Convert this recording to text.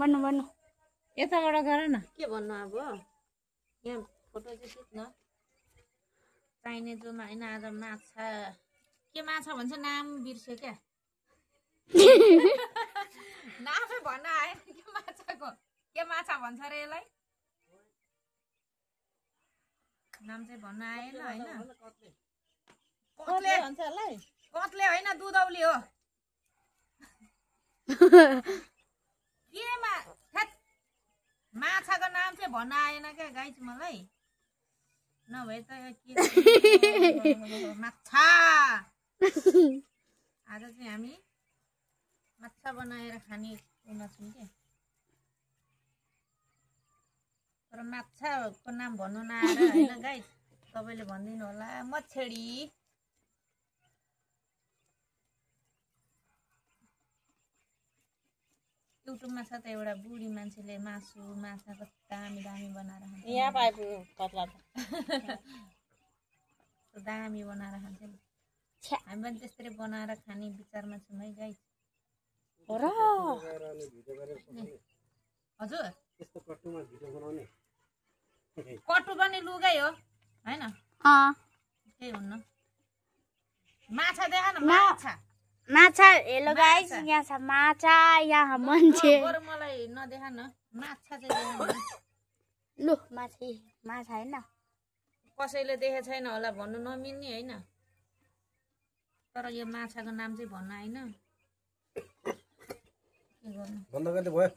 भन्नु भन्नु यताबाट गर न के भन्नु अब यहाँ फोटो चाहिँ खिच्न चाहिने जो हैन आज माछा के माछा भन्छ नाम बिर्स्यो क्या नामै भन्न आएन के माछाको के माछा भन्छ रे यसलाई नाम चाहिँ भन्न आएन हैन कत्ले भन्छ यसलाई कत्ले हैन दुधौली हो केमा माछाको नाम चाहिँ भन्न आएन क्या गाइस मलाई नभए त के माछा आज चाहिँ हामी माछा बनाएर खाने उना छौँ के तर माछाको नाम भन्नु नआएर हैन गाइस तपाईले भनिदिनु होला मछडी युट्युबमा छ त एउटा बुढी मान्छेले मासु माछाको दामी दामी बनाएर खान्छ यहाँ पाए कत्ला दामी बनाएर खान्छ नि हामी पनि त्यसरी बनाएर खाने विचारमा छौँ है गाइस हो र हजुर यस्तो कट्टुमा भिडियो बनाउने कट्टु पनि लुगै हो हैन केही हुन्न माछा देखा न माछा माछा हेलो गाइस यहाँ छ माछा यहाँ मान्छे बरु मलाई नदेखा न माछा चाहिँ देखाउनु लु माछा माछा हैन कसैले देखे छैन होला भन्नु नमिल्ने हैन तर यो माछाको नाम चाहिँ भन्न हैन के गर्नु बन्द गर्दै भयो